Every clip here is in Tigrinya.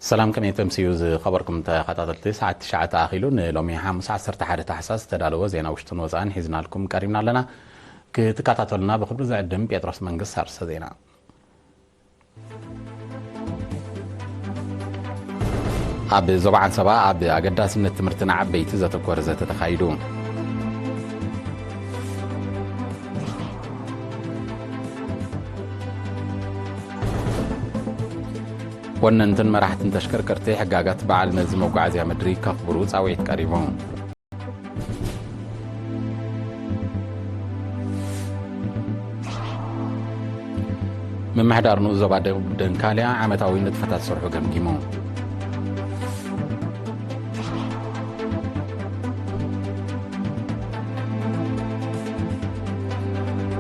ሰላም፣ ከመይ ተምስዩ ዝኸበርኩም ተኸታተልቲ? ሰዓት ትሽዓተ ኣኺሉ፣ ንሎሚ ሓሙስ ዓሰርተ ሓደ ታሕሳስ ዝተዳለወ ዜና ውሽጥን ወፃእን ሒዝናልኩም ቀሪብና ኣለና። ክትከታተሉና ብኽብሪ ዝዕድም ጴጥሮስ መንግስት። ኣርሰ ዜና። ኣብ ዞባ ዓንሰባ ኣብ ኣገዳስነት ትምህርትን ዓበይቲ ዘተኮረ ዘተ ተኻይዱ። ወነንትን መራሕትን ተሽከርከርቲ ሕጋጋት በዓል መዚ መጓዓዝያ ምድሪ ከኽብሩ ጻውዒት ቀሪቡ። ምምሕዳር ንኡስ ዞባ ደቡብ ደንካልያ ዓመታዊ ንጥፈታት ስርሑ ገምጊሙ።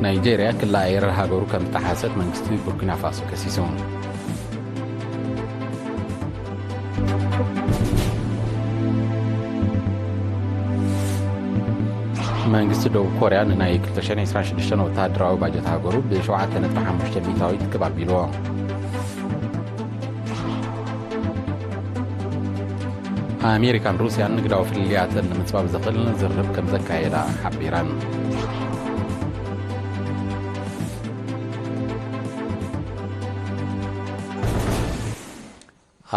ናይጄርያ ክሊ ኣየር ሃገሩ ከም ዝጠሓሰት መንግስቲ ቡርኪና ፋሶ ከሲሱ። መንግስቲ ደቡብ ኮርያ ንናይ ክልተ ሽሕን ዕስራን ሽዱሽተን ወተሃደራዊ ባጀት ሃገሩ ብሸውዓተ ነጥቢ ሓሙሽተ ሚእታዊት ክብ ኣቢልዎ። ኣሜሪካን ሩስያን ንግዳዊ ፍልልያተን ንምጽባብ ዘኽእል ዝርርብ ከም ዘካየዳ ሓቢረን።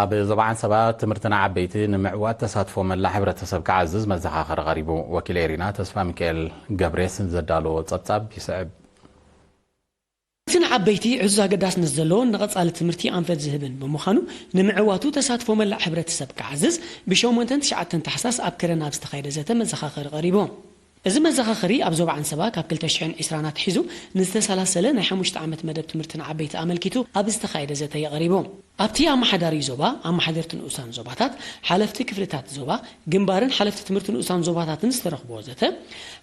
ኣብ ዞባ ዓንሰባ ትምህርቲ ንዓበይቲ ንምዕዋት ተሳትፎ መላእ ሕብረተሰብ ክዓዝዝ መዘኻኸሪ ቀሪቡ። ወኪል ኤሪና ተስፋ ሚካኤል ገብሬስ ዘዳለዎ ጸብጻብ ይስዕብ። እቲ ንዓበይቲ ዕዙዝ ኣገዳስነት ዘለዎን ንቐጻሊ ትምህርቲ ኣንፈት ዝህብን ብምዃኑ፣ ንምዕዋቱ ተሳትፎ መላእ ሕብረተሰብ ክዓዝዝ ብሸሞንተን ትሽዓተን ታሕሳስ ኣብ ከረን ኣብ ዝተኻየደ ዘተ መዘኻኸሪ ቀሪቡ። እዚ መዘኻኸሪ ኣብ ዞባ ዓንሰባ ካብ ክልተ ሽሕን ዕስራን ኣትሒዙ ንዝተሰላሰለ ናይ ሓሙሽተ ዓመት መደብ ትምህርቲ ንዓበይቲ ኣመልኪቱ ኣብ ዝተኻየደ ዘተ እዩ ቀሪቡ። ኣብቲ ኣመሓዳሪ ዞባ፣ ኣመሓደርቲ ንኡሳን ዞባታት፣ ሓለፍቲ ክፍልታት ዞባ፣ ግንባርን ሓለፍቲ ትምህርቲ ንኡሳን ዞባታትን ዝተረኽብዎ ዘተ፣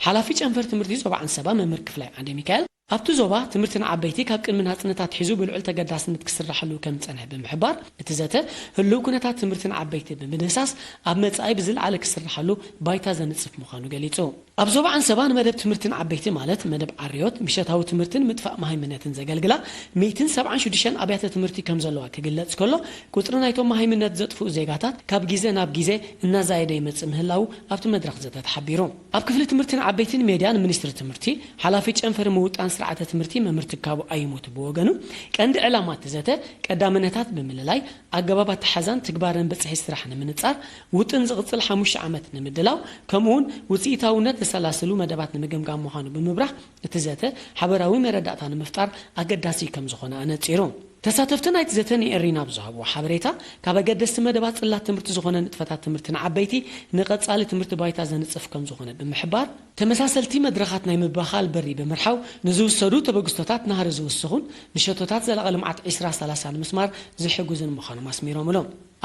ሓላፊ ጨንፈር ትምህርቲ ዞባ ዓንሰባ መምህር ክፍላይ ዓንደ ሚካኤል፣ ኣብቲ ዞባ ትምህርቲ ንዓበይቲ ካብ ቅድሚ ናጽነት ኣትሒዙ ብልዑል ተገዳስነት ክስራሕሉ ከም ዝጸንሐ ብምሕባር፣ እቲ ዘተ ህሉው ኩነታት ትምህርቲ ንዓበይቲ ብምድህሳስ ኣብ መጻኢ ብዝለዓለ ክስራሕሉ ባይታ ዘንጽፍ ምዃኑ ገሊጹ። ኣብ ዞባ ዓንሰባ ንመደብ ትምህርቲ ንዓበይቲ ማለት መደብ ዓርዮት፣ ምሸታዊ ትምህርትን ምጥፋእ መሃይምነትን ዘገልግላ ሚእትን ሰብዓን ሽዱሽተን ኣብያተ ትምህርቲ ከም ዘለዋ ክግለጽ ከሎ፣ ቁጽሪ ናይቶም መሃይምነት ዘጥፍኡ ዜጋታት ካብ ግዜ ናብ ግዜ እናዛየደ ይመጽእ ምህላዉ ኣብቲ መድረኽ ዘተ ተሓቢሩ። ኣብ ክፍሊ ትምህርቲ ንዓበይትን ሜድያን ሚኒስትሪ ትምህርቲ፣ ሓላፊ ጨንፈር ምውጣን ስርዓተ ትምህርቲ መምህር ትካቡ ኣይሞት ብወገኑ፣ ቀንዲ ዕላማ እቲ ዘተ ቀዳምነታት ብምልላይ፣ ኣገባብ ኣተሓዛን ትግባረን ብጽሒት ስራሕ ንምንጻር፣ ውጥን ዝቕጽል ሓሙሽተ ዓመት ንምድላው፣ ከምኡውን ውጽኢታውነት ዘሰላስሉ መደባት ንምግምጋም ምዃኑ ብምብራህ፣ እቲ ዘተ ሓበራዊ መረዳእታ ንምፍጣር ኣገዳሲ ከም ዝኾነ ኣነጺሩ። ተሳተፍቲ ናይቲ ዘተ ንኤሪና ብዝሃብዎ ሓበሬታ፣ ካብ ኣገደስቲ መደባት ጽላት ትምህርቲ ዝኾነ ንጥፈታት ትምህርቲ ንዓበይቲ ንቐጻሊ ትምህርቲ ባይታ ዘንጽፍ ከም ዝኾነ ብምሕባር፣ ተመሳሰልቲ መድረኻት ናይ ምብኻል በሪ ብምርሓው ንዝውሰዱ ተበግስቶታት ናህሪ ዝውስኹን ንሸቶታት ዘላቒ ልምዓት ዕስራ ሰላሳ ንምስማር ዝሕግዙን ምዃኖም ኣስሚሮምሉ።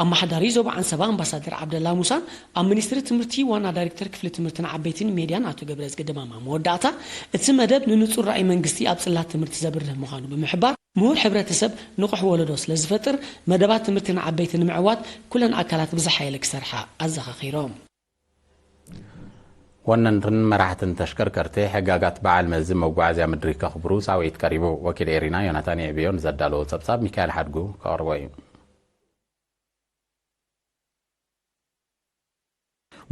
ኣመሓዳሪ ዞባ ዓንሰባ ኣምባሳደር ዓብደላ ሙሳን ኣብ ሚኒስትሪ ትምህርቲ ዋና ዳይሬክተር ክፍሊ ትምህርቲ ንዓበይትን ሜድያን ኣቶ ገብረዝጊ ድማም ኣብ መወዳእታ፣ እቲ መደብ ንንጹር ራእይ መንግስቲ ኣብ ጽላት ትምህርቲ ዘብርህ ምዃኑ ብምሕባር፣ ምሁር ሕብረተሰብ ንቑሕ ወለዶ ስለ ዝፈጥር፣ መደባት ትምህርቲ ንዓበይቲ ንምዕዋት ኩለን ኣካላት ብዝሓየለ ክሰርሓ ኣዘኻኺሮም። ወነንትን መራሕትን ተሽከርከርቲ ሕጋጋት በዓል መዚ መጓዓዝያ ምድሪ ከኽብሩ ጻውዒት ቀሪቡ። ወኪል ኤሪና ዮናታን የዕብዮ ንዘዳለዎ ጸብጻብ ሚካኤል ሓድጉ ከቕርቦ እዩ።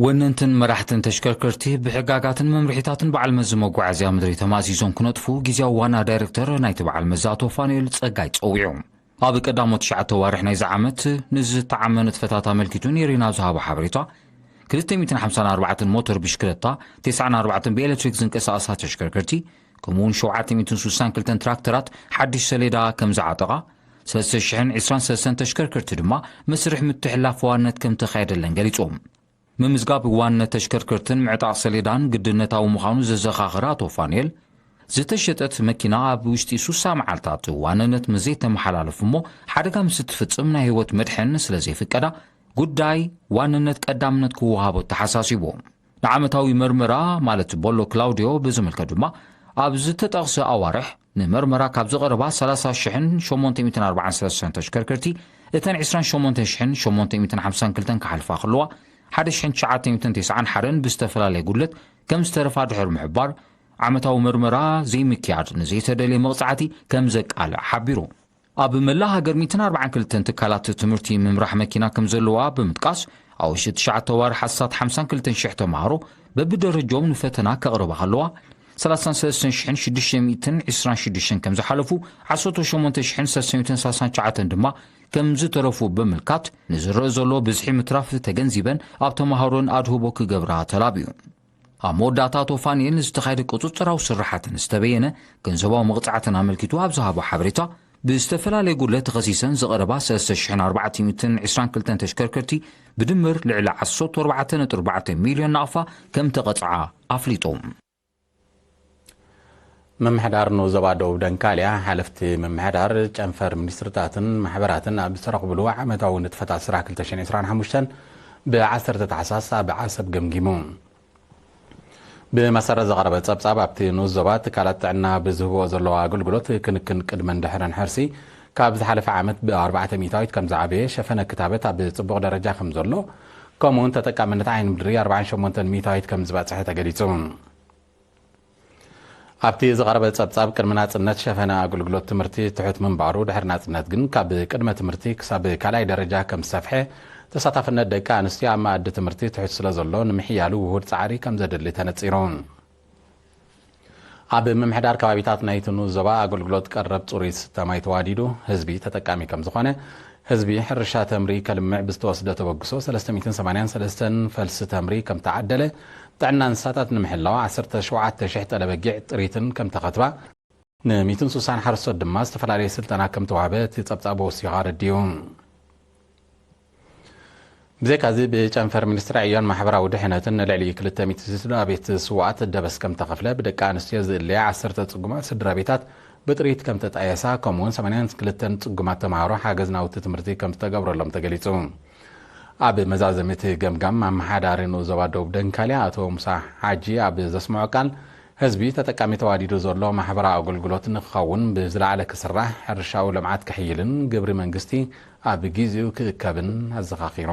ወነንትን መራሕትን ተሽከርከርቲ ብሕጋጋትን መምርሒታትን በዓል መዚ መጓዓዝያ ምድሪ ተማእዚዞም ክነጥፉ ግዜያዊ ዋና ዳይሬክተር ናይቲ በዓል መዚ ኣቶ ፋኑኤል ጸጋይ ጸዊዑ። ኣብ ቀዳሞት ትሽዓተ ኣዋርሕ ናይዚ ዓመት ንዝተዓመ ንጥፈታት ኣመልኪቱ ኔሪና ዝሃቦ ሓበሬታ፣ ክልተ ሚእትን ሓምሳን ኣርባዕተን ሞተር ብሽክለታ፣ ተስዓን ኣርባዕተን ብኤሌክትሪክ ዝንቀሳቐሳ ተሽከርከርቲ፣ ከምኡውን ሸውዓተ ሚእትን ስሳን ክልተን ትራክተራት ሓድሽ ሰሌዳ ከም ዝዓጠቓ፣ ሰለስተ ሽሕን ዕስራን ሰለስተን ተሽከርከርቲ ድማ መስርሕ ምትሕልላፍ ዋንነት ከም ተኻየደለን ገሊጹ። ምምዝጋብ ዋንነት ተሽከርከርትን ምዕጣቕ ሰሌዳን ግድነታዊ ምዃኑ ዘዘኻኸረ ኣቶ ፋኑኤል፣ ዝተሸጠት መኪና ኣብ ውሽጢ ሱሳ መዓልታት ዋንነት ምስ ዘይተመሓላለፍ እሞ ሓደጋ ምስ እትፍጽም ናይ ህይወት መድሕን ስለ ዘይፍቀዳ ጉዳይ ዋንነት ቀዳምነት ክወሃቦ ተሓሳሲቡ። ንዓመታዊ መርመራ ማለት ቦሎ ክላውዲዮ ብዝምልከት ድማ ኣብ ዝተጠቕሰ ኣዋርሕ ንመርመራ ካብ ዝቐረባ ሰላሳ ሽሕን ሸሞንተ ሚእትን ኣርባዓን ሰለስተን ተሽከርከርቲ እተን ዕስራን ሸሞንተ ሽሕን ሸሞንተ ሚእትን ሓምሳን ክልተን ክሓልፋ ከለዋ ሓደ ሽሕን ትሽዓተ ሚእትን ተስዓን ሓደን ብዝተፈላለየ ጉድለት ከም ዝተረፋ ድሕሪ ምሕባር ዓመታዊ መርመራ ዘይምክያድ ንዘይተደልየ መቕጻዕቲ ከም ዘቃልዕ ሓቢሩ። ኣብ መላእ ሃገር ሚእትን ኣርባዓን ክልተን ትካላት ትምህርቲ ምምራሕ መኪና ከም ዘለዋ ብምጥቃስ፣ ኣብ ውሽጢ ትሽዓተ ኣዋርሕ ኣስታት ሓምሳን ክልተን ሽሕ ተምሃሮ በብደረጃኦም ንፈተና ከቕርባ ከለዋ፣ ሰላሳን ሰለስተን ሽሕን ሽዱሽተ ሚእትን ዕስራን ሽዱሽተን ከም ዝሓለፉ፣ ዓሰርተ ሸሞንተ ሽሕን ሰለስተ ሚእትን ሰላሳን ትሽዓተን ድማ ከም ዝተረፉ ብምልካት፣ ንዝረአ ዘሎ ብዝሒ ምትራፍ ተገንዚበን ኣብ ተምሃሮን ኣድህቦ ክገብራ ተላብዩ። ኣብ መወዳእታ ኣቶ ፋንኤል ንዝተኻየደ ቁጽጽራዊ ስራሓትን ዝተበየነ ገንዘባዊ መቕጻዕትን ኣመልኪቱ ኣብ ዝሃቦ ሓበሬታ፣ ብዝተፈላለየ ጉድለት ተኸሲሰን ዝቐረባ ሰለስተ ሽሕን ኣርባዕተ ሚእትን ዕስራን ክልተን ተሽከርከርቲ ብድምር ልዕሊ ዓሰርተ ኣርባዕተ ነጥቢ ኣርባዕተ ሚልዮን ናቕፋ ከም ተቐጽዓ ኣፍሊጡ። ምምሕዳር ንኡስ ዞባ ደቡብ ደንካልያ፣ ሓለፍቲ ምምሕዳር፣ ጨንፈር ሚኒስትርታትን ማሕበራትን ኣብ ዝተረኽብሉ ዓመታዊ ንጥፈታት ስራሕ ክልተ ሽሕን ዕስራን ሓሙሽተን ብዓሰርተ ታሕሳስ ኣብ ዓሰብ ገምጊሙ። ብመሰረት ዝቐረበ ጸብጻብ፣ ኣብቲ ንኡስ ዞባ ትካላት ጥዕና ብዝህብኦ ዘለዋ ኣገልግሎት ክንክን ቅድመን ድሕረን ሕርሲ ካብ ዝሓለፈ ዓመት ብኣርባዕተ ሚእታዊት ከም ዝዓበየ፣ ሸፈነ ክታበት ኣብ ጽቡቕ ደረጃ ከም ዘሎ፣ ከምኡውን ተጠቃምነት ዓይኒ ምድሪ ኣርባዓን ሸሞንተን ሚእታዊት ከም ዝበጽሐ ተገሊጹ። ኣብቲ ዝቐረበ ጸብጻብ፣ ቅድሚ ናጽነት ሸፈነ ኣገልግሎት ትምህርቲ ትሑት ምንባሩ፣ ድሕሪ ናጽነት ግን ካብ ቅድመ ትምህርቲ ክሳብ ካልኣይ ደረጃ ከም ዝሰፍሐ፣ ተሳታፍነት ደቂ ኣንስትዮ ኣብ መኣዲ ትምህርቲ ትሑት ስለ ዘሎ፣ ንምሕያሉ ውሁድ ጻዕሪ ከም ዘድሊ ተነጺሩ። ኣብ ምምሕዳር ከባቢታት ናይቲ ንኡስ ዞባ ኣገልግሎት ቀረብ ጽሩይ ዝስተ ማይ ተዋዲዱ ህዝቢ ተጠቃሚ ከም ዝኾነ፣ ህዝቢ ሕርሻ ተምሪ ከልምዕ ብዝተወስደ ተበግሶ ሰለስተ ሚእትን ሰማንያን ሰለስተን ፈልሲ ተምሪ ከም ተዓደለ፣ ጥዕና እንስሳታት ንምሕላው ዓሰርተ ሸውዓተ ሽሕ ጠለበጊዕ ጥሪትን ከም ተኸትባ፣ ን ሚእትን ስሳን ሓረስቶት ድማ ዝተፈላለየ ስልጠና ከም ተዋህበ እቲ ጸብጻብ ወሲኹ ኣረዲኡ። ብዘይካዚ፣ ብጨንፈር ሚኒስትሪ ዕዮን ማሕበራዊ ድሕነትን ንልዕሊ ክልተ ሚእቲ ስድራ ቤት ስውኣት ደበስ ከም ተኸፍለ፣ ብደቂ ኣንስትዮ ዝእለያ ዓሰርተ ጽጉማት ስድራ ቤታት ብጥሪት ከም ተጣየሳ፣ ከምኡውን ሰማንያን ክልተን ጽጉማት ተምሃሮ ሓገዝ ናውቲ ትምህርቲ ከም ዝተገብረሎም ተገሊጹ። ኣብ መዛዘሚ እቲ ገምጋም፣ ኣመሓዳሪ ንኡስ ዞባ ደቡብ ደንካልያ ኣቶ ሙሳ ሓጂ ኣብ ዘስምዖ ቃል፣ ህዝቢ ተጠቃሚ ተዋዲዱ ዘሎ ማሕበራዊ ኣገልግሎት ንክኸውን ብዝለዓለ ክስራሕ፣ ሕርሻዊ ልምዓት ክሕይልን ግብሪ መንግስቲ ኣብ ጊዜኡ ክእከብን ኣዘኻኺሩ።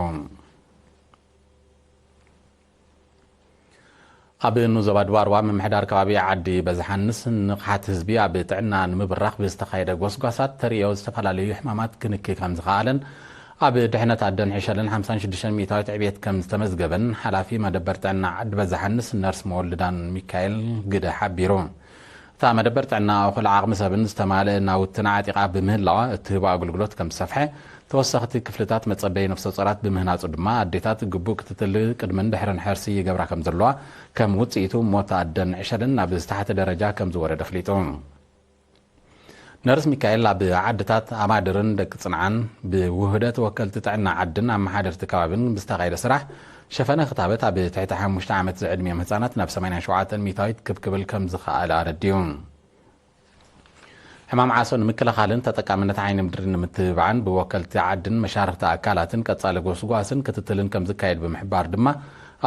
ኣብ ንኡስ ዞባ ደቡብ ምምሕዳር ከባቢ ዓዲ በዝሓንስ፣ ንቕሓት ህዝቢ ኣብ ጥዕና ንምብራኽ ብዝተኻየደ ጎስጓሳት ተርእዮ ዝተፈላለዩ ሕማማት ክንኪ ከም ዝኸኣለን፣ ኣብ ድሕነት ኣደን ዕሸልን ሓምሳን ሽዱሽተን ሚእታዊት ዕብየት ከም ዝተመዝገበን ሓላፊ መደበር ጥዕና ዓዲ በዝሓንስ ነርስ መወልዳን ሚካኤል ግደ ሓቢሩ። እታ መደበር ጥዕና እኹል ዓቕሚ ሰብን ዝተማልአ ናውትን ዓጢቓ ብምህላዋ፣ እትህቦ ኣገልግሎት ከም ዝሰፍሐ፣ ተወሰኽቲ ክፍልታት መጸበዪ ነፍሰ ጾራት ብምህናጹ ድማ፣ ኣዴታት ግቡእ ክትትል ቅድምን ድሕርን ሕርሲ ይገብራ ከም ዘለዋ፣ ከም ውጽኢቱ ሞት ኣደን ዕሸልን ናብ ዝተሓተ ደረጃ ከም ዝወረደ ኣፍሊጡ። ነርስ ሚካኤል፣ ኣብ ዓድታት ኣማድርን ደቂ ጽንዓን ብውህደት ወከልቲ ጥዕና ዓድን ኣመሓደርቲ ከባብን ብዝተኻየደ ስራሕ፣ ሸፈነ ክታበት ኣብ ትሕቲ ሓሙሽተ ዓመት ዝዕድሚኦም ህጻናት ናብ ሰማንያን ሸውዓተን ሚእታዊት ክብ ክብል ከም ዝኸኣለ ኣረዲኡ። ሕማም ዓሶ ንምክልኻልን ተጠቃምነት ዓይኒ ምድሪ ንምትብባዕን ብወከልቲ ዓድን መሻርኽቲ ኣካላትን ቀጻሊ ጎስጓስን ክትትልን ከም ዝካየድ ብምሕባር ድማ፣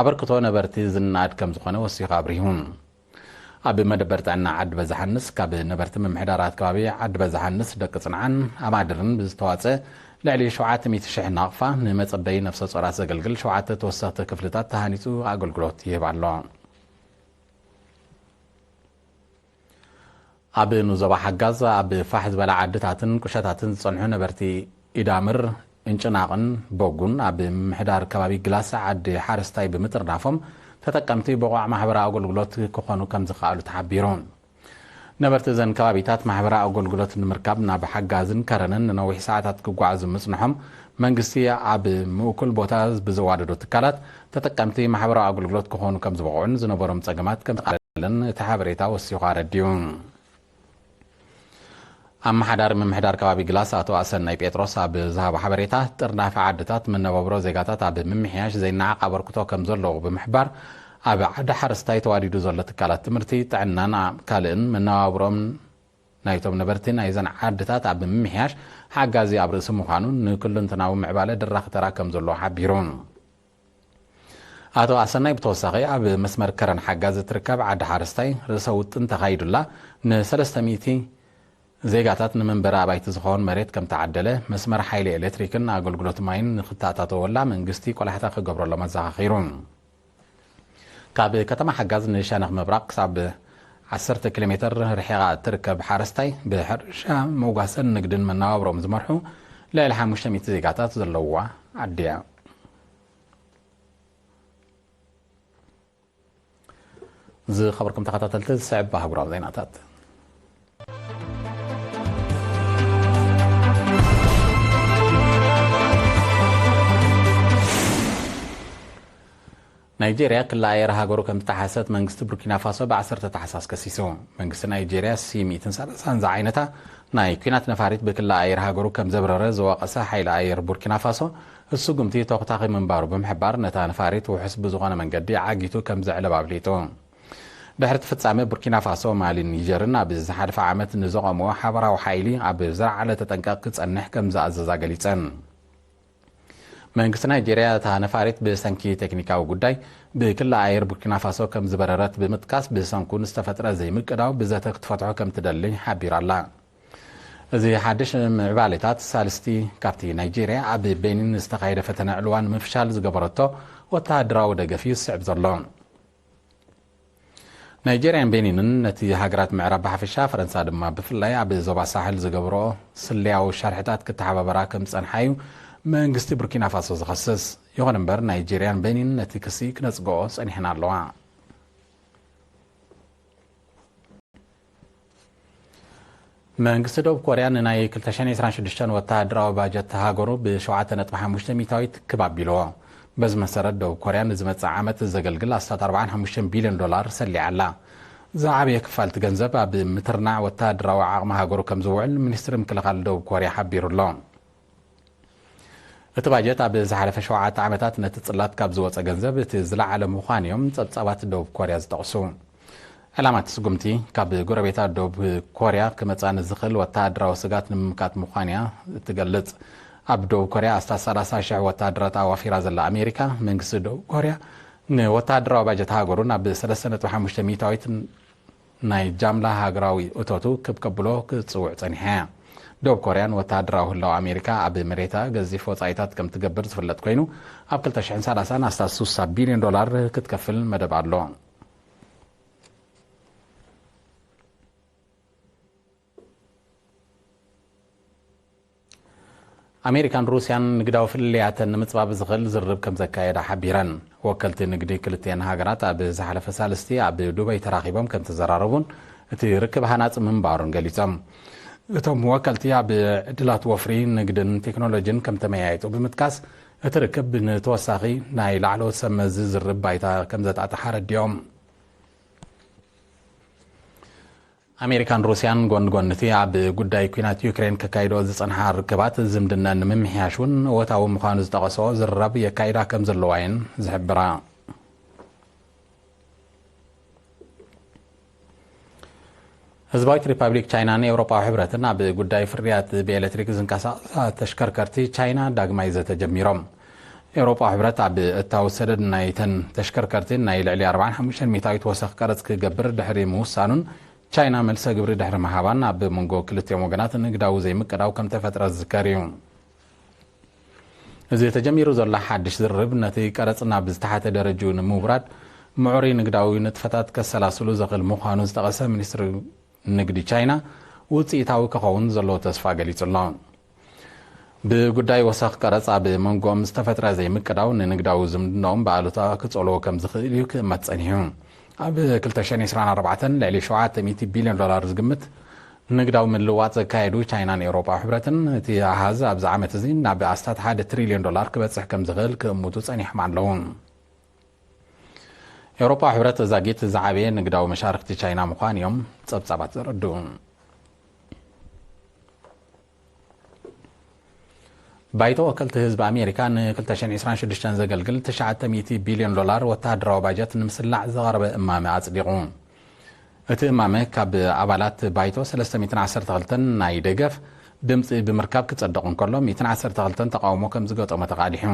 ኣበርክቶ ነበርቲ ዝነኣድ ከም ዝኾነ ወሲኹ ኣብሪሁ። ኣብ መደበር ጥዕና ዓዲ በዛሓንስ፣ ካብ ነበርቲ ምምሕዳራት ከባቢ ዓዲ በዛሓንስ፣ ደቂ ጽንዓን ኣማድርን ብዝተዋጸ ልዕሊ ሸውዓተ ሚእቲ ሽሕ ናቕፋ ንመጸበዪ ነፍሰ ጾራት ዘገልግል ሸውዓተ ተወሰኽቲ ክፍልታት ተሃኒጹ ኣገልግሎት ይህብ ኣሎ። ኣብ ንዞባ ሓጋዝ፣ ኣብ ፋሕ ዝበላ ዓድታትን ቁሸታትን ዝጸንሑ ነበርቲ ኢዳምር፣ እንጭናቕን ቦጉን፣ ኣብ ምምሕዳር ከባቢ ግላሳ ዓዲ ሓረስታይ ብምጥርናፎም፣ ተጠቀምቲ ብቑዕ ማሕበራዊ ኣገልግሎት ክኾኑ ከም ዝኸኣሉ ተሓቢሩ። ነበርቲ እዘን ከባቢታት ማሕበራዊ ኣገልግሎት ንምርካብ ናብ ሓጋዝን ከረንን ንነዊሕ ሰዓታት ክጓዓዙ ምጽንሖም፣ መንግስቲ ኣብ ምእኩል ቦታ ብዘዋደዶ ትካላት ተጠቀምቲ ማሕበራዊ ኣገልግሎት ክኾኑ ከም ዝበቕዑን ዝነበሮም ጸገማት ከም ተቓለለን እቲ ሓበሬታ ወሲኹ ኣረዲኡ። ኣመሓዳሪ ምምሕዳር ከባቢ ግላስ ኣቶ ኣሰናይ ጴጥሮስ ኣብ ዝሃቦ ሓበሬታ፣ ጥርናፈ ዓድታት መነባብሮ ዜጋታት ኣብ ምምሕያሽ ዘይነዓቕ ኣበርክቶ ከም ዘለዎ ብምሕባር፣ ኣብ ዓዲ ሓረስታይ ተዋዲዱ ዘሎ ትካላት ትምህርቲ፣ ጥዕናን ካልእን መነባብሮም ናይቶም ነበርቲ ናይዘን ዓድታት ኣብ ምምሕያሽ ሓጋዚ ኣብ ርእሲ ምዃኑ፣ ንክልንትናዊ ምዕባለ ድራኺ ተራ ከም ዘለዎ ሓቢሩ። ኣቶ ኣሰናይ ብተወሳኺ፣ ኣብ መስመር ከረን ሓጋዝ እትርከብ ዓዲ ሓረስታይ ርእሰ ውጥን ተኻይዱላ ንሰለስተ ሚእቲ ዜጋታት ንመንበሪ ኣባይቲ ዝኸውን መሬት ከም ተዓደለ፣ መስመር ሓይሊ ኤሌክትሪክን ኣገልግሎት ማይን ንክተኣታተወላ መንግስቲ ቆላሕታ ክገብረሎም ኣዘኻኺሩ። ካብ ከተማ ሓጋዝ ንሸነኽ ምብራቕ ክሳብ ዓሰርተ ኪሎ ሜተር ርሒቓ እትርከብ ሓረስታይ ብሕርሻ፣ መጓሰን ንግድን መነባብሮም ዝመርሑ ልዕሊ ሓሙሽተ ሚእቲ ዜጋታት ዘለውዋ ዓዲ እያ። ዝኸበርኩም ተኸታተልቲ፣ ዝስዕብ ኣህጉራዊ ዜናታት። ናይጄርያ ክላ ኣየር ሃገሩ ከም ዝጠሓሰት መንግስቲ ቡርኪና ፋሶ ብ ዓሰርተ ታሕሳስ ከሲሱ። መንግስቲ ናይጄርያ ሲ ሚእትን ሰላሳን ዝዓይነታ ናይ ኲናት ነፋሪት ብክላ ኣየር ሃገሩ ከም ዘብረረ ዝወቐሰ ሓይሊ ኣየር ቡርኪና ፋሶ፣ እቲ ስጉምቲ ተኹታኺ ምንባሩ ብምሕባር፣ ነታ ነፋሪት ውሑስ ብዝኾነ መንገዲ ዓጊቱ ከም ዘዕለባ ኣፍሊጡ። ድሕሪ እቲ ፍጻመ፣ ቡርኪና ፋሶ፣ ማሊን ኒጀርን ኣብ ዝሓለፈ ዓመት ንዘቐምዎ ሓበራዊ ሓይሊ ኣብ ዝለዓለ ተጠንቀቕ ክጸንሕ ከም ዝኣዘዛ ገሊጸን። መንግስቲ ናይጄርያ፣ እታ ነፋሪት ብሰንኪ ቴክኒካዊ ጉዳይ ብክላ ኣየር ቡርኪና ፋሶ ከም ዝበረረት ብምጥቃስ፣ ብሰንኩ ንዝተፈጥረ ዘይምቅዳው ብዘተ ክትፈትሖ ከም ትደሊ ሓቢራ ኣላ። እዚ ሓድሽ ምዕባሌታት፣ ሳልስቲ ካብቲ ናይጄርያ ኣብ ቤኒን ዝተኻየደ ፈተነ ዕልዋ ንምፍሻል ዝገበረቶ ወተሃደራዊ ደገፍ እዩ ዝስዕብ ዘሎ። ናይጄርያን ቤኒንን፣ ነቲ ሃገራት ምዕራብ ብሓፈሻ፣ ፈረንሳ ድማ ብፍላይ፣ ኣብ ዞባ ሳሕል ዝገብርኦ ስለያዊ ሻርሕታት ክተሓባበራ ከም ዝጸንሓ እዩ መንግስቲ ቡርኪና ፋሶ ዝኸስስ። ይኹን እምበር፣ ናይጄርያን ቤኒን ነቲ ክሲ ክነጽግኦ ጸኒሐን ኣለዋ። መንግስቲ ደቡብ ኮርያ ንናይ ክልተ ሽሕን ዕስራን ሽዱሽተን ወተሃደራዊ ባጀት ሃገሩ ብ ሸውዓተ ነጥቢ ሓሙሽተ ሚእታዊት ክብ ኣቢልዎ። በዚ መሰረት፣ ደቡብ ኮርያ ንዝመጽእ ዓመት ዘገልግል ኣስታት ኣርባዓን ሓሙሽተን ቢልዮን ዶላር ሰሊዓ ኣላ። ዝዓበየ ክፋል እቲ ገንዘብ ኣብ ምትርናዕ ወተሃደራዊ ዓቕሚ ሃገሩ ከም ዝውዕል ሚኒስትሪ ምክልኻል ደቡብ ኮርያ ሓቢሩ ኣሎ። እቲ ባጀት ኣብ ዝሓለፈ ሸውዓተ ዓመታት ነቲ ጽላት ካብ ዝወጸ ገንዘብ እቲ ዝለዓለ ምዃኑ እዮም ጸብጻባት ደቡብ ኮርያ ዝጠቕሱ። ዕላማ እቲ ስጉምቲ፣ ካብ ጎረቤታ ደቡብ ኮርያ ክመጽኣ ንዝኽእል ወተሃደራዊ ስግኣት ንምምካት ምዃኑ እያ እትገልጽ። ኣብ ደቡብ ኮርያ ኣስታት ሰላሳ ሽሕ ወተሃደራት ኣዋፊራ ዘላ ኣሜሪካ፣ መንግስቲ ደቡብ ኮርያ ንወተሃደራዊ ባጀት ሃገሩ ናብ ሰለስተ ነጥቢ ሓሙሽተ ሚእታዊት ናይ ጃምላ ሃገራዊ እቶቱ ክብ ከብሎ ክትጽውዕ ጸኒሓ እያ። ደቡብ ኮርያ ንወተሃደራዊ ህላወ ኣሜሪካ ኣብ መሬታ ገዚፍ ወጻኢታት ከም ትገብር ዝፍለጥ ኮይኑ፣ ኣብ ክልተ ሽሕን ሰላሳን ኣስታት ስሳ ቢልዮን ዶላር ክትከፍል መደብ ኣሎ። ኣሜሪካን ሩስያን ንግዳዊ ፍልልያተን ንምጽባብ ዝኽእል ዝርርብ ከም ዘካየዳ ሓቢረን። ወከልቲ ንግዲ ክልቲአን ሃገራት ኣብ ዝሓለፈ ሳልስቲ ኣብ ዱበይ ተራኺቦም ከም ተዘራረቡን እቲ ርክብ ሃናጺ ምንባሩን ገሊጾም። እቶም ወከልቲ፣ ኣብ ዕድላት ወፍሪ፣ ንግድን ቴክኖሎጂን ከም ተመያየጡ ብምጥቃስ፣ እቲ ርክብ ንተወሳኺ ናይ ላዕለዎት ሰብ መዚ ዝርርብ ባይታ ከም ዘጣጥሓ ኣረዲኦም። ኣሜሪካን ሩስያን ጎን ጎን እቲ ኣብ ጉዳይ ኲናት ዩክሬን ከካይዶ ዝጸንሓ ርክባት ዝምድና ንምምሕያሽ እውን እወታዊ ምዃኑ ዝጠቐሶ ዝርርብ የካይዳ ከም ዘለዋ እየን ዝሕብራ። ህዝባዊት ሪፓብሊክ ቻይናን ኤውሮጳዊ ሕብረትን ኣብ ጉዳይ ፍርያት ብኤሌክትሪክ ዝንቀሳቐሳ ተሽከርከርቲ ቻይና ዳግማይ ዘተ ጀሚሮም። ኤውሮጳዊ ሕብረት ኣብ እታዊ ሰደድ ናይተን ተሽከርከርቲ ናይ ልዕሊ ኣርባዓን ሓሙሽተን ሚእታዊት ወሰኽ ቀረጽ ክገብር ድሕሪ ምውሳኑን፣ ቻይና መልሰ ግብሪ ድሕሪ ምሃባን፣ ኣብ መንጎ ክልቲኦም ወገናት ንግዳዊ ዘይምቅዳው ከም ተፈጥረ ዝዝከር እዩ። እዚ ተጀሚሩ ዘሎ ሓድሽ ዝርርብ፣ ነቲ ቀረጽ ናብ ዝተሓተ ደረጅኡ ንምውራድ፣ ምዕሩይ ንግዳዊ ንጥፈታት ከሰላስሉ ዘኽእል ምዃኑ ዝጠቐሰ ሚኒስትሪ ንግዲ ቻይና፣ ውጽኢታዊ ክኸውን ዘለዎ ተስፋ ገሊጹ ኣሎ። ብጉዳይ ወሰኽ ቀረጽ ኣብ መንጎኦም ዝተፈጥረ ዘይምቅዳው፣ ንንግዳዊ ዝምድናኦም ብኣሉታ ክጸልዎ ከም ዝኽእል እዩ ክእመት ጸኒሑ። ኣብ ክልተ ሽሕን ዕስራን ኣርባዕተን ልዕሊ ሸውዓተ ሚእቲ ቢልዮን ዶላር ዝግምት ንግዳዊ ምልውዋጥ ዘካየዱ ቻይናን ኤውሮጳዊ ሕብረትን፣ እቲ ኣሃዝ ኣብዚ ዓመት እዚ ናብ ኣስታት ሓደ ትሪልዮን ዶላር ክበጽሕ ከም ዝኽእል ክእምቱ ጸኒሖም ኣለዉ። ኤውሮጳዊ ሕብረት ዛጊት ዝዓበየ ንግዳዊ መሻርክቲ ቻይና ምዃን እዮም ጸብጻባት ዘረድኡ። ባይቶ ወከልቲ ህዝቢ ኣሜሪካ ን ክልተ ሽሕን ዕስራን ሽዱሽተን ዘገልግል ትሽዓተ ሚእቲ ቢልዮን ዶላር ወተሃደራዊ ባጀት ንምስላዕ ዝቐረበ እማመ ኣጽዲቑ። እቲ እማመ፣ ካብ ኣባላት ባይቶ ሰለስተ ሚእትን ዓሰርተ ክልተን ናይ ደገፍ ድምጺ ብምርካብ ክጸድቕ እንከሎ፣ ሚእትን ዓሰርተ ክልተን ተቓውሞ ከም ዝገጠሞ ተቓሊሑ።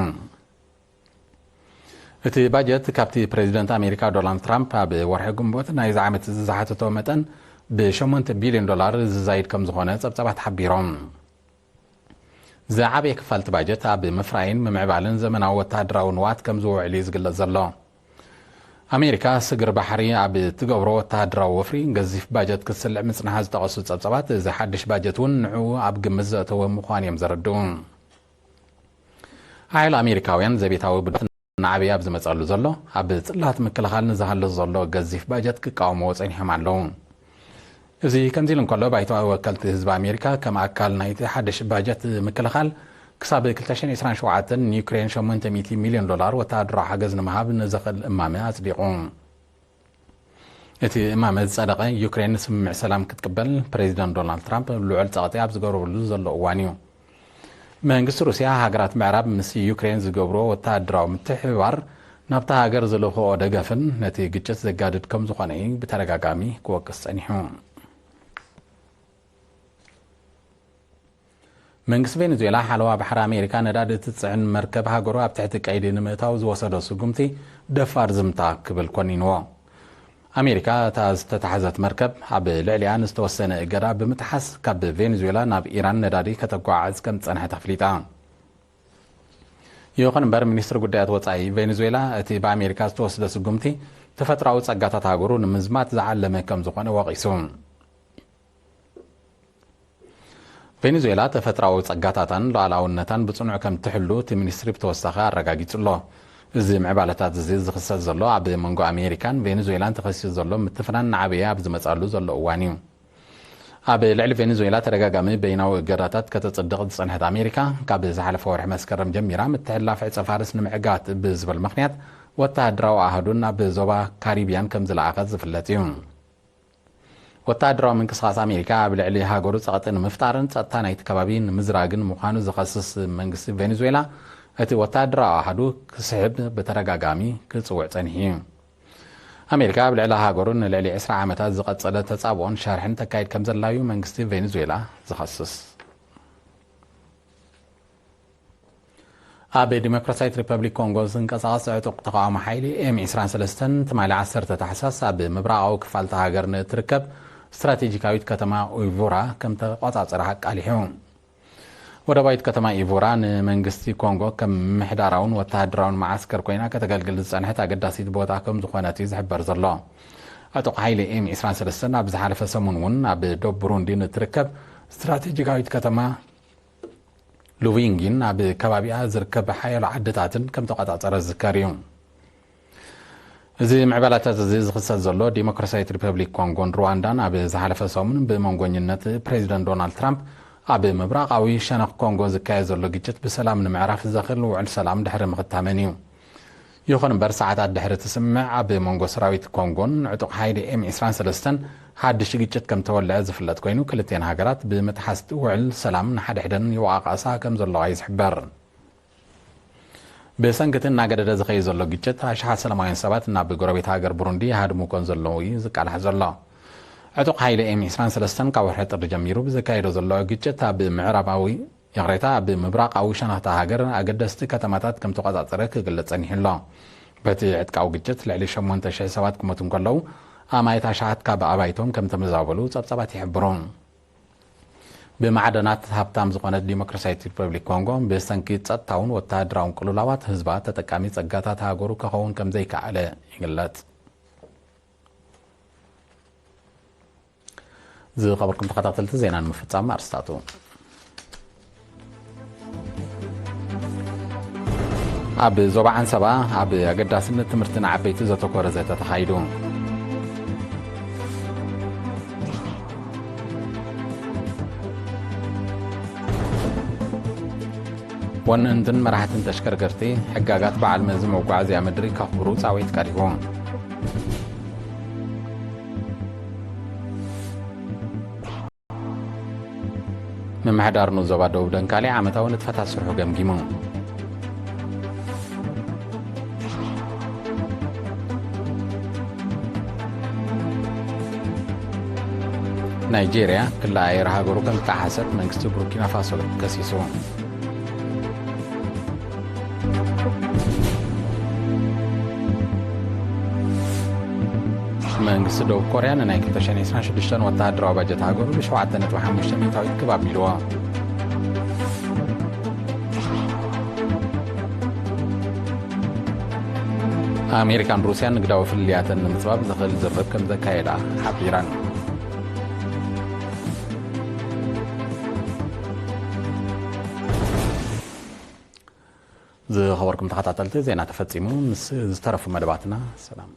እቲ ባጀት፣ ካብቲ ፕሬዚደንት ኣሜሪካ ዶናልድ ትራምፕ ኣብ ወርሒ ግንቦት ናይዚ ዓመት እዚ ዝሓተቶ መጠን ብሸሞንተ ቢልዮን ዶላር ዝዛይድ ከም ዝኾነ ጸብጻባት ሓቢሮም። ዝዓበየ ክፋል እቲ ባጀት ኣብ ምፍራይን ምምዕባልን ዘመናዊ ወተሃደራዊ ንዋት ከም ዝውዕል እዩ ዝግለጽ ዘሎ። ኣሜሪካ ስግር ባሕሪ ኣብ ትገብሮ ወተሃደራዊ ወፍሪ ገዚፍ ባጀት ክትስልዕ ምጽንሓ ዝጠቐሱ ጸብጻባት፣ እዚ ሓድሽ ባጀት እውን ንዕኡ ኣብ ግምት ዘእተወ ምዃኑ እዮም ዘረድኡ። ሓያሎ ኣሜሪካውያን ዘቤታዊ ብድሆታት እናዓበየ ኣብ ዝመጸሉ ዘሎ፣ ኣብ ጽላት ምክልኻል ንዝሃሉ ዘሎ ገዚፍ ባጀት ክቃወምዎ ጸኒሖም ኣለዉ። እዚ ከምዚ ኢሉ እንከሎ፣ ባይቶ ወከልቲ ህዝቢ ኣሜሪካ ከም ኣካል ናይቲ ሓድሽ ባጀት ምክልኻል፣ ክሳብ ክልተ ሽሕን ዕስራን ሸውዓተን ንዩክሬን ሸሞንተ ሚእቲ ሚልዮን ዶላር ወተሃደራዊ ሓገዝ ንምሃብ ንዘኽእል እማመ ኣጽዲቑ። እቲ እማመ ዝጸደቐ፣ ዩክሬን ስምምዕ ሰላም ክትቅበል ፕሬዚደንት ዶናልድ ትራምፕ ልዑል ጸቕጢ ኣብ ዝገብረሉ ዘሎ እዋን እዩ። መንግስቲ ሩስያ፣ ሃገራት ምዕራብ ምስ ዩክሬን ዝገብርዎ ወተሃደራዊ ምትሕብባር ናብታ ሃገር ዝልኽኦ ደገፍን ነቲ ግጭት ዘጋድድ ከም ዝኾነ እዩ ብተደጋጋሚ ክወቅስ ጸኒሑ። መንግስቲ ቬኔዙዌላ፣ ሓለዋ ባሕሪ ኣሜሪካ ነዳዲ እትጽዕን መርከብ ሃገሩ ኣብ ትሕቲ ቀይዲ ንምእታው ዝወሰዶ ስጉምቲ ደፋር ዝምታ ክብል ኮኒንዎ። ኣሜሪካ፣ እታ ዝተታሕዘት መርከብ ኣብ ልዕሊኣ ንዝተወሰነ እገዳ ብምጥሓስ፣ ካብ ቬኔዙዌላ ናብ ኢራን ነዳዲ ከተጓዓዕዝ ከም ዝጸንሐት ኣፍሊጣ። ይኹን እምበር፣ ሚኒስትሪ ጉዳያት ወጻኢ ቬኔዙዌላ፣ እቲ ብኣሜሪካ ዝተወስደ ስጉምቲ፣ ተፈጥሮኣዊ ጸጋታት ሃገሩ ንምዝማት ዝዓለመ ከም ዝኾነ ወቒሱ። ቬኔዙዌላ ተፈጥሮኣዊ ጸጋታታን ሉዓላውነታን ብጽኑዕ ከም ትሕሉ እቲ ሚኒስትሪ ብተወሳኺ ኣረጋጊጹ ኣሎ። እዚ ምዕባለታት እዚ ዝኽሰት ዘሎ፣ ኣብ መንጎ ኣሜሪካን ቬኔዙዌላን ተኸሲቱ ዘሎ ምትፍናን እናዓበየ ኣብ ዝመጻሉ ዘሎ እዋን እዩ። ኣብ ልዕሊ ቬኔዙዌላ ተደጋጋሚ በይናዊ እገዳታት ከተጽድቕ ዝጸንሐት ኣሜሪካ፣ ካብ ዝሓለፈ ወርሒ መስከረም ጀሚራ፣ ምትሕልላፍ ዕጸ ፋርስ ንምዕጋት ብዝብል ምኽንያት፣ ወተሃደራዊ ኣሃዱ ናብ ዞባ ካሪብያን ከም ዝለኣኸት ዝፍለጥ እዩ። ወተሃደራዊ ምንቅስቓስ ኣሜሪካ ኣብ ልዕሊ ሃገሩ ጸቕጢ ንምፍጣርን ጸጥታ ናይቲ ከባቢ ንምዝራግን ምዃኑ ዝኸስስ መንግስቲ ቬኔዙዌላ፣ እቲ ወተሃደራዊ ኣሃዱ ክስሕብ ብተደጋጋሚ ክጽውዕ ጸኒሑ እዩ። ኣሜሪካ ኣብ ልዕሊ ሃገሩ ንልዕሊ ዕስራ ዓመታት ዝቐጸለ ተጻብኦን ሸርሕን ተካይድ ከም ዘላ እዩ መንግስቲ ቬኔዙዌላ ዝኸስስ። ኣብ ዲሞክራሲያዊት ሪፐብሊክ ኮንጎ ዝንቀሳቐስ ዕጡቕ ተቓዋሚ ሓይሊ ኤም ዕስራን ሰለስተን፣ ትማሊ ዓሰርተ ታሕሳስ ኣብ ምብራቓዊ ክፋል እታ ሃገር ንእትርከብ ስትራቴጂካዊት ከተማ ኢቮራ ከም ተቖጻጸረ ኣቃሊሑ። ወደባዊት ከተማ ኢቮራ ንመንግስቲ ኮንጎ ከም ምምሕዳራውን ወተሃደራውን መዓስከር ኮይና ከተገልግል ዝጸንሐት ኣገዳሲት ቦታ ከም ዝኾነት እዩ ዝሕበር ዘሎ። ዕጡቕ ሓይሊ ኤም ዕስራን ሰለስተን ኣብ ዝሓለፈ ሰሙን እውን ኣብ ዶብ ብሩንዲ ንእትርከብ ስትራቴጂካዊት ከተማ ሉቪንጊን ኣብ ከባቢኣ ዝርከብ ሓያሎ ዓድታትን ከም ተቖጻጸረ ዝዝከር እዩ። እዚ ምዕባላታት እዚ ዝኽሰት ዘሎ፣ ዲሞክራሲያዊት ሪፐብሊክ ኮንጎን ሩዋንዳን ኣብ ዝሓለፈ ሰሙን ብመንጎኝነት ፕሬዚደንት ዶናልድ ትራምፕ ኣብ ምብራቓዊ ሸነኽ ኮንጎ ዝካየድ ዘሎ ግጭት ብሰላም ንምዕራፍ ዘኽእል ውዕል ሰላም ድሕሪ ምኽታመን እዩ። ይኹን እምበር፣ ሰዓታት ድሕሪ እቲ ስምምዕ፣ ኣብ መንጎ ሰራዊት ኮንጎን ዕጡቕ ሓይሊ ኤም ዕስራን ሰለስተን ሓድሽ ግጭት ከም ተወልዐ ዝፍለጥ ኮይኑ፣ ክልቲአን ሃገራት ብምጥሓስ እቲ ውዕል ሰላም ንሓድሕደን ይወቓቐሳ ከም ዘለዋ እዩ ዝሕበር። ብሰንኪ እቲ እናገደደ ዝኸይድ ዘሎ ግጭት፣ ኣሽሓት ሰላማውያን ሰባት ናብ ጎረቤት ሃገር ብሩንዲ ይሃድሙ ከም ዘለዉ እዩ ዝቃላሕ ዘሎ። ዕጡቕ ሓይሊ ኤም ዕስራን ሰለስተን ካብ ወርሒ ጥሪ ጀሚሩ ብዘካየዶ ዘሎ ግጭት፣ ኣብ ምዕራባዊ፣ ይቕሬታ፣ ኣብ ምብራቓዊ ሸነኽታ ሃገር ኣገደስቲ ከተማታት ከም ተቖጻጸረ ክግለጽ ጸኒሑ ኣሎ። በቲ ዕጥቃዊ ግጭት፣ ልዕሊ ሸሞንተ ሽሕ ሰባት ክሞቱ እንከለዉ፣ ኣማኢት ኣሽሓት ካብ ኣባይቶም ከም ተመዛበሉ ጸብጻባት ይሕብሩ። ብማዕደናት ሃብታም ዝኾነት ዲሞክራሲያዊት ሪፐብሊክ ኮንጎ፣ ብሰንኪ ጸጥታውን ወተሃደራውን ቅልውላዋት፣ ህዝባ ተጠቃሚ ጸጋታት ሃገሩ ክኸውን ከም ዘይከኣለ ይግለጽ። ዝኸበርኩም ተኸታተልቲ፣ ዜና ንምፍጻም ኣርስታቱ። ኣብ ዞባ ዓንሰባ፣ ኣብ ኣገዳስነት ትምህርቲ ንዓበይቲ ዘተኮረ ዘተ ተኻይዱ። ወነንትን መራሕትን ተሽከርከርቲ፣ ሕጋጋት በዓል መዚ መጓዓዝያ ምድሪ ከኽብሩ ጻውዒት ቀሪቡ። ምምሕዳር ንኡስ ዞባ ደቡብ ደንካሊ ዓመታዊ ንጥፈታት ስርሑ ገምጊሙ። ናይጄርያ፣ ክሊ ኣየር ሃገሩ ከም ዝጠሓሰት መንግስቲ ቡርኪና ፋሶ ከሲሱ። መንግስቲ ደቡብ ኮርያ ንናይ ክልተ ሽሕን ዕስራን ሽዱሽተን ወተሃደራዊ ባጀት ሃገሩ ብሸውዓተ ነጥቢ ሓሙሽተ ሚእታዊት ክብ ኣቢልዎ። ኣሜሪካን ሩስያን ንግዳዊ ፍልልያተን ንምጽባብ ዘኽእል ዝርርብ ከም ዘካየዳ ሓቢራን። ዝኸበርኩም ተኸታተልቲ፣ ዜና ተፈጺሙ። ምስ ዝተረፉ መደባትና ሰላም።